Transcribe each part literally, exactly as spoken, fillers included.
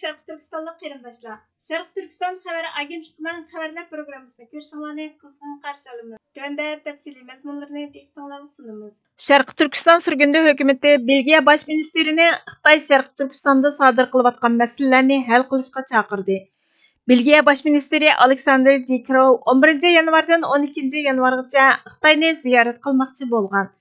شەرقىي تۈركىستانلىق قېرىنداشلار، شەرقىي تۈركىستان خەۋەر ئاگېنتلىقىنىڭ خەۋەرلەر پروگراممىسىنى كۆرۈشۈڭلارنى قىزغىن قارشى ئالىمىز. تۆۋەندە تەپسىلىي مەزمۇنلىرىنى دىققىتىڭلارغا سۇنىمىز. شەرقىي تۈركىستان سۈرگۈندە ھۆكۈمىتى بېلگىيە باش مىنىستىرىنى خىتاي شەرقىي تۈركىستاندا سادىر قىلىۋاتقان مەسىلىلەرنى ھەل قىلىشقا چاقىردى. بېلگىيە باش مىنىستىرى ئالېكساندېر دېكرو ئون بىرىنچى يانۋاردىن ئون ئىككىنچى يانۋارغىچە خىتاينى زىيارەت قىلماقچى بولغان.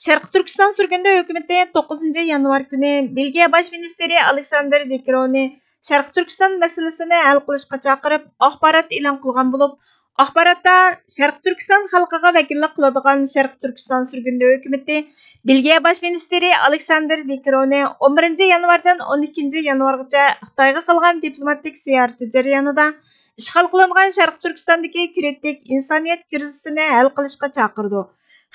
شەرقىي تۈركىستان سۈرگۈندە ھۆكۈمىتى توققۇزىنچى يانۋار كۈنى بېلگىيە باش مىنىستىرى ئالېكساندېر دېكرونى شەرقىي تۈركىستان مەسىلىسىنى ھەل قىلىشقا چاقىرىپ، ئاخبارات ئېلان قىلغان بولۇپ، ئاخباراتتا شەرقىي تۈركىستان خەلقىگە ۋەكىللىك قىلىدىغان شەرقىي تۈركىستان سۈرگۈندە ھۆكۈمىتى بېلگىيە باش مىنىستىرى ئالېكساندېر دېكرونى ئون بىرىنچى يانۋاردىن ئون ئىككىنچى يانۋارغىچە خىتايغا قىلغان دىپلوماتىك زىيارىتى جەريانىدا ئىشغال قىلىنغان شەرقىي تۈركىستاندىكى كرىتىك ئىنسانىيەت كىرىزىسىنى ھەل قىلىشقا چاقىرىدۇ.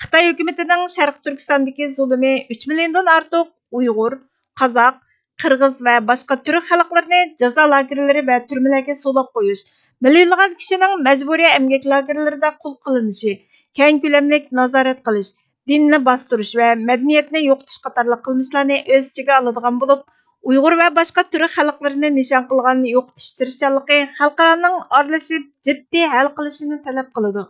خىتاي ھۆكۈمىتىنىڭ شەرقىي تۈركىستاندىكى زۇلۇمى ئۈچ مىليوندىن ئارتۇق ئۇيغۇر، قازاق، قىرغىز ۋە باشقا تۈرك خەلقلىرىنى جازا لاگېرلىرى ۋە تۈرمىلەرگە سولاپ قويۇش، مىليونلىغان كىشىنىڭ مەجبۇرىي ئەمگەك لاگېرلىرىدا قۇل قىلىنىشى، كەڭ كۆلەملىك نازارەت قىلىش، دىننى باستۇرۇش ۋە مەدەنىيەتنى يوقىتىش قاتارلىق قىلمىشلارنى ئۆز ئىچىگە ئالىدىغان بولۇپ، ئۇيغۇر ۋە باشقا تۈرك خەلقلىرىنى نىشان قىلغان يوقىتىش تىرىشچانلىقى خەلقئارانىڭ ئارىلىشىپ جىددىي ھەل قىلىشىنى تەلەپ قىلىدۇ.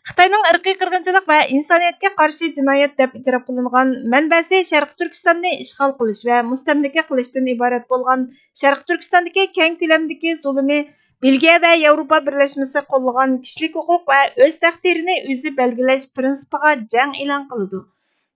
خىتاينىڭ ئىرقىي قىرغىنچىلىق ۋە ئىنسانىيەتكە قارشى جىنايەت دەپ ئېتىراپ قىلىنغان مەنبەسى شەرقىي تۈركىستاننى ئىشغال قىلىش ۋە مۇستەملىكە قىلىشتىن ئىبارەت بولغان شەرقىي تۈركىستاندىكى كەڭ كۆلەمدىكى زۇلۇمى بېلگىيە ۋە ياۋروپا بىرلەشمىسى قوللىغان كىشىلىك ھوقۇق ۋە ئۆز تەقدىرىنى ئۆزى بەلگىلەش پىرىنسىپىغا جەڭ ئېلان قىلىدۇ.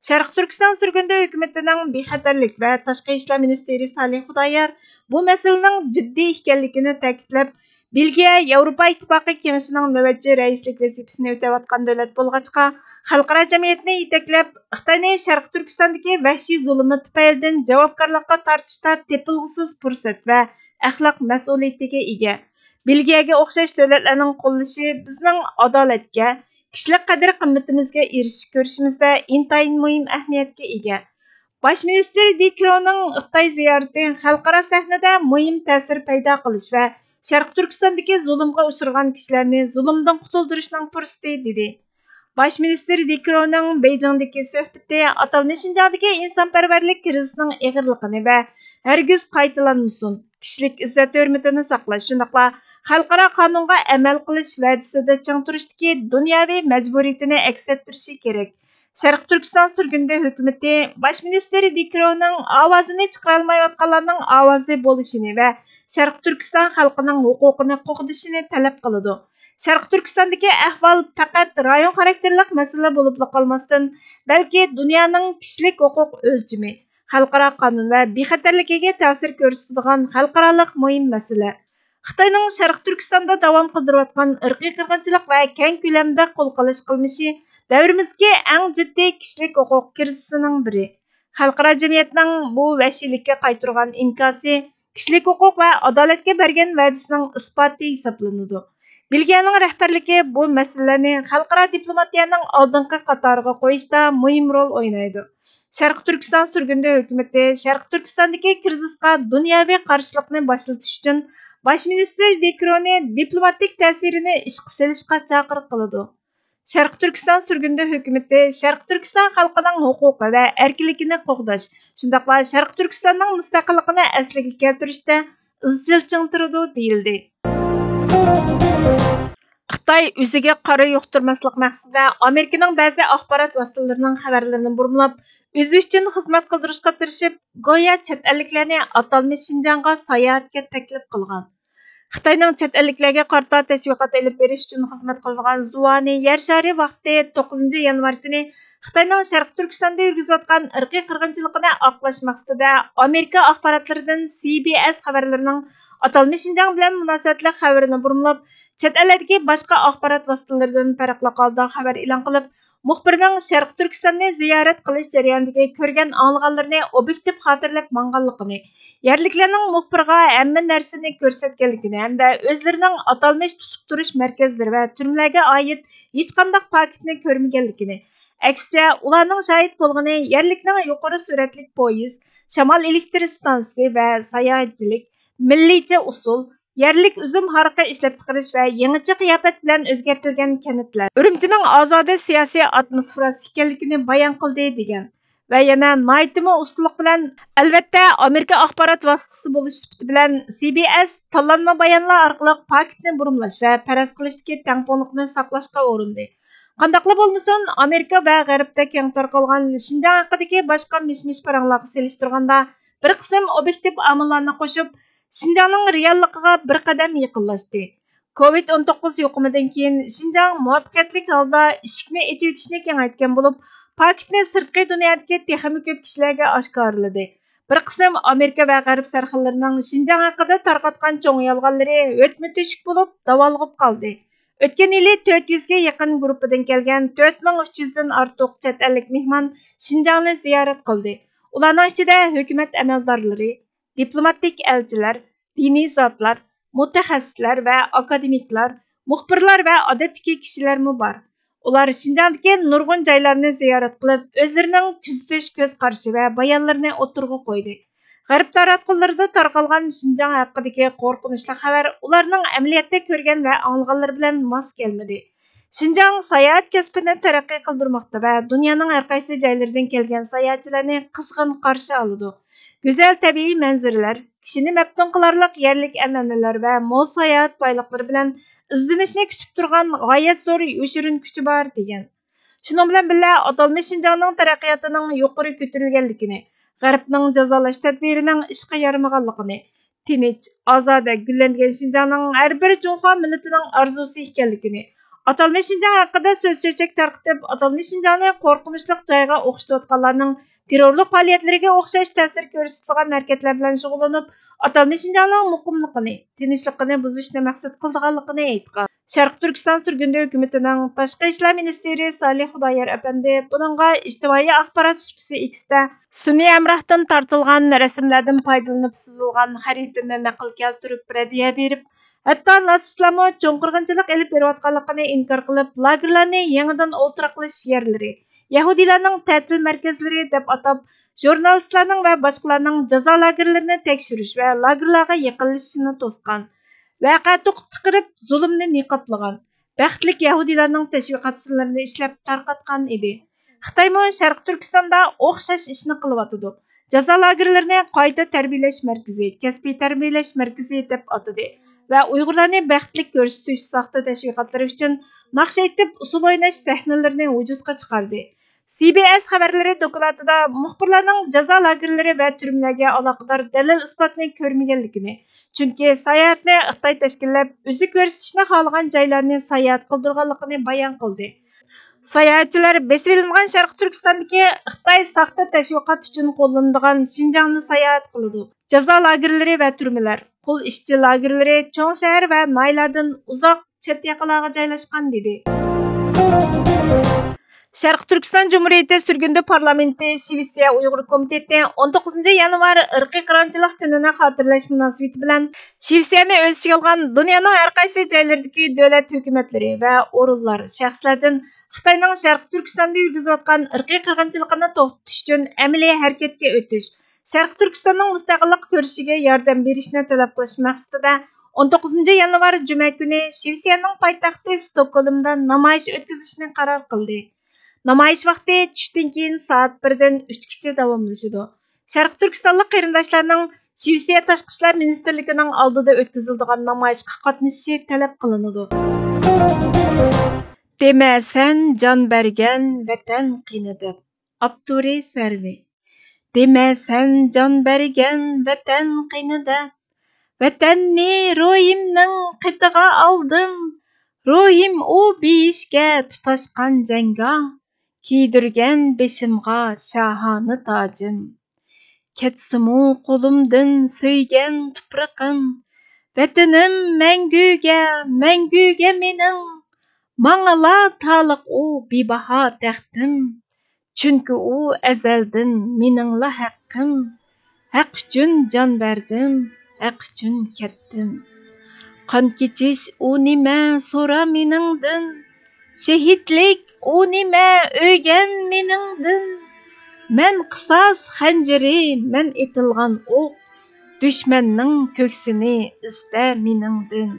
شەرقىي تۈركىستان سۈرگۈندە ھۆكۈمىتىنىڭ بىخەتەرلىك ۋە تاشقى ئىشلار مىنىستىرى سالىھ خۇدايار بۇ مەسىلىنىڭ جىددىي ئىكەنلىكىنى تەكىتلەپ، بېلگىيە ياۋروپا ئىتتىپاقى كېڭىشىنىڭ نۆۋەتچى رەئىسلىك ۋەزىپىسىنى ئۆتەۋاتقان دۆلەت بولغاچقا، خەلقئارا جەمئىيەتنى يېتەكلەپ، خىتاينى شەرقىي تۈركىستاندىكى ۋەھشىي زۇلۇمى تۈپەيلىدىن جاۋابكارلىققا تارتىشتا تېپىلغۇسىز پۇرسەت ۋە ئەخلاق مەسئۇلىيىتىگە ئىگە. بېلگىيەگە ئوخشاش دۆلەتلەرنىڭ قوللىشى بىزنىڭ ئادالەتكە، كىشىلىك قەدىر-قىممىتىمىزگە ئېرىشىش كۈرىشىمىزدە ئىنتايىن مۇھىم ئەھمىيەتكە ئىگە. باش مىنىستىر دېكرونىڭ خىتاي زىيارىتى خەلقئارا سەھنىدە مۇھىم تەسىر پەيدا قىلىش ۋە شەرقىي تۈركىستاندىكى زۇلۇمغا ئۇچرىغان كىشىلەرنى زۇلۇمدىن قۇتۇلدۇرۇشنىڭ پۇرسىتى، دېدى. باش مىنىستىر دېكرونىڭ بېيجىڭدىكى سۆھبىتى ئاتالمىش شىنجاڭدىكى ئىنسانپەرۋەرلىك كىرىزىسنىڭ ئېغىرلىقىنى ۋە ھەرگىز قايتىلانمىسۇن، كىشىلىك ئىززەت-ھۆرمىتىنى ساقلاش، شۇنداقلا خەلقئارا قانۇنغا ئەمەل قىلىش ۋەدىسىدە چىڭ تۇرۇشتىكى دۇنياۋى مەجبۇرىيىتىنى ئەكس ئەتتۈرۈشى كېرەك. شەرقىي تۈركىستان سۈرگۈندە ھۆكۈمىتى باش مىنىستىر دېكرونىڭ ئاۋازىنى چىقىرالمايۋاتقانلارنىڭ ئاۋازى بولۇشىنى ۋە شەرقىي تۈركىستان خەلقىنىڭ ھوقۇقىنى قوغدىشىنى تەلەپ قىلىدۇ. شەرقىي تۈركىستاندىكى ئەھۋال پەقەت رايون خاراكتېرلىق مەسىلە بولۇپلا قالماستىن، بەلكى دۇنيانىڭ كىشىلىك ھوقۇق ئۆلچىمى، خەلقئارا قانۇن ۋە بىخەتەرلىكىگە تەسىر كۆرسىتىدىغان خەلقئارالىق مۇھىم مەسىلە. خىتاينىڭ شەرقىي تۈركىستاندا داۋام قىلدۇرۇۋاتقان ئىرقىي قىرغىنچىلىق ۋە كەڭ كۆلەمدە قول قىلىش قىلمىشى دەۋرىمىزدىكى ئەڭ جىددىي كىشىلىك ھوقۇق كىرىزىسىنىڭ بىرى. خەلقئارا جەمئىيەتنىڭ بۇ ۋەھشىيلىككە قايتۇرغان ئىنكاسى كىشىلىك ھوقۇق ۋە ئادالەتكە بەرگەن ۋەدىسىنىڭ ئىسپاتى ھېسابلىنىدۇ. بېلگىيەنىڭ رەھبەرلىكى بۇ مەسىلىلەرنى خەلقئارا دىپلوماتىيەنىڭ ئالدىنقى قاتارىغا قويۇشتا مۇھىم رول ئوينايدۇ. شەرقىي تۈركىستان سۈرگۈندە ھۆكۈمىتى شەرقىي تۈركىستاندىكى كىرىزىسقا دۇنياۋى قارشىلىقنى باشلىتىش ئۈچۈن باش مىنىستىر دېكرونى دىپلوماتىك تەسىرىنى ئىشقا سېلىشقا چاقىرىق قىلىدۇ. شەرقىي تۈركىستان سۈرگۈندە ھۆكۈمىتى شەرقىي تۈركىستان خەلقىنىڭ ھوقۇقى ۋە ئەركىنلىكىنى قوغداش، شۇنداقلا شەرقىي تۈركىستاننىڭ مۇستەقىللىقىنى ئەسلىگە كەلتۈرۈشتە ئىزچىل چىڭ تۇرىدۇ، دېيىلدى. خىتاي ئۆزىگە قارا يۇقتۇرماسلىق مەقسىتىدە ئامېرىكىنىڭ بەزى ئاخبارات ۋاسىتىلىرىنىڭ خەۋەرلىرىنى بۇرمىلاپ، ئۆزى ئۈچۈن خىزمەت قىلدۇرۇشقا تىرىشىپ، گويا چەت ئەللىكلەرنى ئاتالمىش شىنجاڭغا ساياھەتكە تەكلىپ قىلغان. خىتاينىڭ چەت ئەللىكلەرگە قارىتا تەشۋىقات ئېلىپ بېرىش ئۈچۈن خىزمەت قىلىدىغان زۇۋانى يەر شارى ۋاقتى توققۇزىنچى يانۋار كۈنى خىتاينىڭ شەرقىي تۈركىستاندا يۈرگۈزۈۋاتقان ئىرقىي قىرغىنچىلىقىنى ئاقلاش مەقسىتىدە ئامېرىكا ئاخباراتلىرىدىن سى بى ئېس خەۋەرلىرىنىڭ ئاتالمىش شىنجاڭ بىلەن مۇناسىۋەتلىك خەۋىرىنى بۇرمىلاپ، چەت ئەللەردىكى باشقا ئاخبارات ۋاسىتىلىرىدىن پەرقلىق ھالدا خەۋەر ئېلان قىلىپ، مۇخبىرنىڭ شەرقىي تۈركىستاننى زىيارەت قىلىش جەريانىدىكى كۆرگەن ئاڭلىغانلىرىنى ئوبيېكتىپ خاتىرىلەپ ماڭغانلىقىنى، يەرلىكلەرنىڭ مۇخبىرغا ھەممە نەرسىنى كۆرسەتكەنلىكىنى ھەمدە ئۆزلىرىنىڭ ئاتالمىش تۇتۇپ تۇرۇش مەركەزلىرى ۋە تۈرمىلەرگە ئائىت ھېچقانداق پاكىتنى كۆرمىگەنلىكىنى، ئەكسىچە، ئۇلارنىڭ شاھىت بولغىنى يەرلىكنىڭ يۇقىرى سۈرئەتلىك پويىز، شامال ئېلېكتر ئىستانسىسى ۋە ساياھەتچىلىك، مىللىيچە ئۇسسۇل، يەرلىك ئۈزۈم ھارىقى ئىشلەپچىقىرىش ۋە يېڭىچە قىياپەت بىلەن ئۆزگەرتىلگەن كەنتلەر، ئۈرۈمچىنىڭ ئازادە سىياسىي ئاتموسفېراسى ئىكەنلىكىنى بايان قىلدى، دېگەن. ۋە يەنە ناھايىتىمۇ ئۇستىلىق بىلەن، ئەلۋەتتە، ئامېرىكا ئاخبارات ۋاسىتىسى بولۇش سۈپىتى بىلەن، سى بى ئېس تاللانما بايانلار ئارقىلىق پاكىتنى بۇرمىلاش ۋە پەرەز قىلىشتىكى تەڭپۇڭلۇقنى ساقلاشقا ئۇرۇندى. قانداقلا بولمىسۇن، ئامېرىكا ۋە غەربتە كەڭ تارقالغان شىنجاڭ ھەققىدىكى باشقا مىش-مىش پاراڭلارغا سېلىشتۇرغاندا، بىر قىسىم ئوبيېكتىپ ئامىللارنى قوشۇپ، شىنجاڭنىڭ رېئاللىقىغا بىر قەدەم يېقىنلاشتى. كوۋىد ئون توققۇز يۇقۇمىدىن كېيىن، شىنجاڭ مۇۋەپپەقىيەتلىك ھالدا ئىشىكنى ئېچىۋېتىشنى كېڭەيتكەن بولۇپ، پاكىتنى سىرتقى دۇنيادىكى تېخىمۇ كۆپ كىشىلەرگە ئاشكارىلىدى. بىر قىسىم ئامېرىكا ۋە غەرب سەرخىللىرىنىڭ شىنجاڭ ھەققىدە تارقاتقان چوڭ يالغانلىرى ئۆتمە تۆشۈك بولۇپ داۋالغۇپ قالدى. ئۆتكەن يىلى تۆت يۈزگە يېقىن گۇرۇپپىدىن كەلگەن تۆت مىڭ ئۈچ يۈزدىن ئارتۇق چەت ئەللىك مېھمان شىنجاڭنى زىيارەت قىلدى. ئۇلارنىڭ ئىچىدە ھۆكۈمەت ئەمەلدارلىرى، دىپلوماتىك ئەلچىلەر، دىنىي زاتلار، مۇتەخەسسىسلەر ۋە ئاكادېمىكلار، مۇخبىرلار ۋە ئادەتتىكى كىشىلەرمۇ بار. ئۇلار شىنجاڭدىكى نۇرغۇن جايلارنى زىيارەت قىلىپ، ئۆزلىرىنىڭ كۆزىتىش كۆز قارىشى ۋە بايانلىرىنى ئوتتۇرىغا قويدى. غەرب تاراتقۇلىرىدا تارقالغان شىنجاڭ ھەققىدىكى قورقۇنچلۇق خەۋەر ئۇلارنىڭ ئەمەلىيەتتە كۆرگەن ۋە ئاڭلىغانلىرى بىلەن ماس كەلمىدى. شىنجاڭ ساياھەت كەسپىنى تەرەققىي قىلدۇرماقتا ۋە دۇنيانىڭ ھەر قايسى جايلىرىدىن كەلگەن ساياھەتچىلەرنى قىزغىن قارشى ئالىدۇ. گۈزەل تەبىئىي مەنزىرىلەر، كىشىنى مەپتۇن قىلارلىق يەرلىك ئەنئەنىلەر ۋە مول ساياھەت بايلىقلىرى بىلەن ئىزدىنىشنى كۈتۈپ تۇرغان غايەت زور يوشۇرۇن كۈچى بار، دېگەن. شۇنىڭ بىلەن بىللە، ئاتالمىش شىنجاڭنىڭ تەرەققىياتىنىڭ يۇقىرى كۆتۈرۈلگەنلىكىنى، غەربنىڭ جازالاش تەدبىرىنىڭ ئىشقا يارىمىغانلىقىنى، تىنچ، ئازادە، گۈللەنگەن شىنجاڭنىڭ ھەر بىر جۇڭخۇا مىللىتىنىڭ ئارزۇسى ئىكەنلىكىنى، ئاتالمىش شىنجاڭ ھەققىدە سۆز-چۆچەك تارقىتىپ، ئاتالمىش شىنجاڭنى قورقۇنچلۇق جايغا ئوخشىتىۋاتقانلارنىڭ تېررورلۇق پائالىيەتلىرىگە ئوخشاش تەسىر كۆرسىتىدىغان ھەرىكەتلەر بىلەن شۇغۇللىنىپ، ئاتالمىش شىنجاڭنىڭ مۇقىملىقىنى، تىنچلىقىنى بۇزۇشنى مەقسەت قىلىدىغانلىقىنى ئېيتقان. شەرقىي تۈركىستان سۈرگۈندە ھۆكۈمىتىنىڭ تاشقى ئىشلار مىنىستىرى سالىھ خۇدايار ئەپەندى بۇنىڭغا ئىجتىمائىي ئاخبارات سۇپىسى ئېكستا سۈنئىي ھەمراھتىن تارتىلغان رەسىملەردىن پايدىلىنىپ سىزىلغان خەرىتىنى نەقىل كەلتۈرۈپ رەددىيە بېرىپ، ھەتتا ناتسىستلارمۇ چوڭ قىرغىنچىلىق ئېلىپ بېرىۋاتقانلىقىنى ئىنكار قىلىپ، لاگېرلارنى يېڭىدىن ئولتۇراقلىشىش يەرلىرى، يەھۇدىيلارنىڭ تەتىل مەركەزلىرى دەپ ئاتاپ، ژۇرنالىستلارنىڭ ۋە باشقىلارنىڭ جازا لاگېرلىرىنى تەكشۈرۈش ۋە لاگېرلارغا يېقىنلىشىشىنى توسقان، ۋەقە توقۇپ چىقىرىپ، زۇلۇمنى نىقابلىغان، بەختلىك يەھۇدىيلارنىڭ تەشۋىقات سىنلىرىنى ئىشلەپ تارقاتقان ئىدى. خىتايمۇ شەرقىي تۈركىستاندا ئوخشاش ئىشنى قىلىۋاتىدۇ. جازا لاگېرلىرىنى قايتا تەربىيەلەش مەركىزى، كەسپىي تەربىيەلەش مەركىزى دەپ ئاتىدى ۋە ئۇيغۇرلارنى بەختلىك كۆرسىتىش ساختا تەشۋىقاتلىرى ئۈچۈن ناخشا ئېيتىپ، ئۇسسۇل ئويناش سەھنىلىرىنى ۋۇجۇدقا چىقاردى. سى بى ئېس خەۋەرلىرى دوكلاتىدا مۇخبىرلارنىڭ جازا لاگېرلىرى ۋە تۈرمىلەرگە ئالاقىدار دەلىل-ئىسپاتنى كۆرمىگەنلىكىنى، چۈنكى ساياھەتنى خىتاي تەشكىللەپ، ئۆزى كۆرسىتىشنى خالىغان جايلارنى ساياھەت قىلدۇرغانلىقىنى بايان قىلدى. ساياھەتچىلەر بېسىۋېلىنغان شەرقىي تۈركىستاندىكى خىتاي ساختا تەشۋىقات ئۈچۈن قوللىنىدىغان شىنجاڭنى ساياھەت قىلىدۇ. جازا لاگېرلىرى ۋە تۈرمىلەر، قۇل ئىشچى لاگېرلىرى چوڭ شەھەر ۋە ناھىيەلەردىن ئۇزاق چەت ياقىلارغا جايلاشقان، دېدى. شەرقىي تۈركىستان جۇمھۇرىيىتى سۈرگۈندە پارلامېنتى شىۋېتسىيە ئۇيغۇر كومىتېتى ئون توققۇزىنچى يانۋار ئىرقىي قىرغىنچىلىق كۈنىنى خاتىرىلەش مۇناسىۋىتى بىلەن شىۋېتسىيەنى ئۆز ئىچىگە ئالغان دۇنيانىڭ ھەر قايسى جايلىرىدىكى دۆلەت ھۆكۈمەتلىرى ۋە ئورۇنلار، شەخسلەردىن خىتاينىڭ شەرقىي تۈركىستاندا يۈرگۈزۈۋاتقان ئىرقىي قىرغىنچىلىقىنى توختىتىش ئۈچۈن ئەمەلىي ھەرىكەتكە ئۆتۈش، شەرقىي تۈركىستاننىڭ مۇستەقىللىق كۈرىشىگە ياردەم بېرىشنى تەلەپ قىلىش مەقسىتىدە، ئون توققۇزىنچى يانۋار جۈمە كۈنى شىۋېتسىيەنىڭ پايتەختى ستوكھولمدا نامايىش ئۆتكۈزۈشنى قارار قىلدى. نامايىش ۋاقتى چۈشتىن كېيىن سائەت بىردىن ئۈچكىچە داۋاملىشىدۇ. شەرقىي تۈركىستانلىق قېرىنداشلارنىڭ شىۋېتسىيە تاشقى ئىشلار مىنىستىرلىكىنىڭ ئالدىدا ئۆتكۈزۈلىدىغان نامايىشقا قاتنىشىشى تەلەپ قىلىنىدۇ. دېمە سەن جان بەرگەن ۋەتەن قېنى دەپ. ئاپتورى سەرۋى. دېمە سەن جان بەرگەن ۋەتەن قېنى دەپ، ۋەتەننى روھىمنىڭ قېتىغا ئالدىم. روھىم ئۇ بېيىشكە تۇتاشقان جەڭگاھ، كىيدۈرگەن بېشىمغا شاھانە تاجىم. كەتسىمۇ قولۇمدىن سۆيگەن تۇپرىقىم، ۋەتىنىم مەڭگۈگە، مەڭگۈگە مېنىڭ. ماڭىلا تالىق ئۇ بىباھا تەختىم، چۈنكى ئۇ ئەزەلدىن مېنىڭلا ھەققىم. ھەق ئۈچۈن جان بەردىم، ھەق ئۈچۈن كەتتىم. قان كېچىش ئۇ نېمە، سورا مېنىڭدىن. شېھىتلىك ئۇ نېمە، ئۆگەن مېنىڭدىن. مەن قىساس خەنجىرى، مەن ئېتىلغان ئوق، دۈشمەننىڭ كۆكسىنى ئىزدە مېنىڭدىن.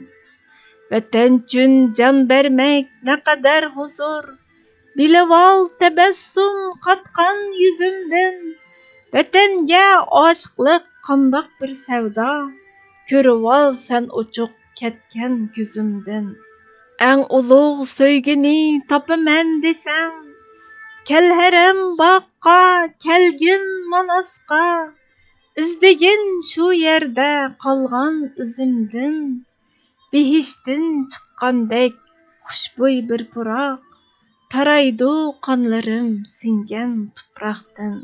ۋەتەن ئۈچۈن جان بەرمەك نەقەدەر ھۇزۇر، بىلىۋال تەبەسسۇم قاتقان يۈزۈمدىن، ۋەتەنگە ئاشىقلىق قانداق بىر سەۋدا، كۆرۈۋال سەن ئوچۇق كەتكەن كۆزۈمدىن. ئەڭ ئۇلۇغ سۆيگۈنى تاپىمەن دېسەڭ، كەل ھەرەم باغقا، كەلگىن ماناسقا، ئىزدىگىن شۇ يەردە قالغان ئىزىمدىن. بېھىشتتىن چىققاندەك خۇشبۇي بىر پۇراق، تارايدۇ قانلىرىم سىڭگەن تۇپراقتىن.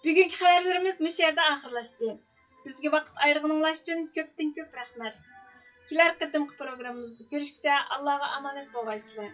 بۈگۈنكى خەۋەرلىرىمىز مۇشۇ يەردە ئاخىرلاشتى. بىزگە ۋاقىت ئايرىغىنىڭلار ئۈچۈن كۆپتىن كۆپ رەھمەت. كېلەر قېتىمقى پروگراممىمىزدا كۆرۈشكىچە ئاللاغا ئامانەت بولغايسىلەر.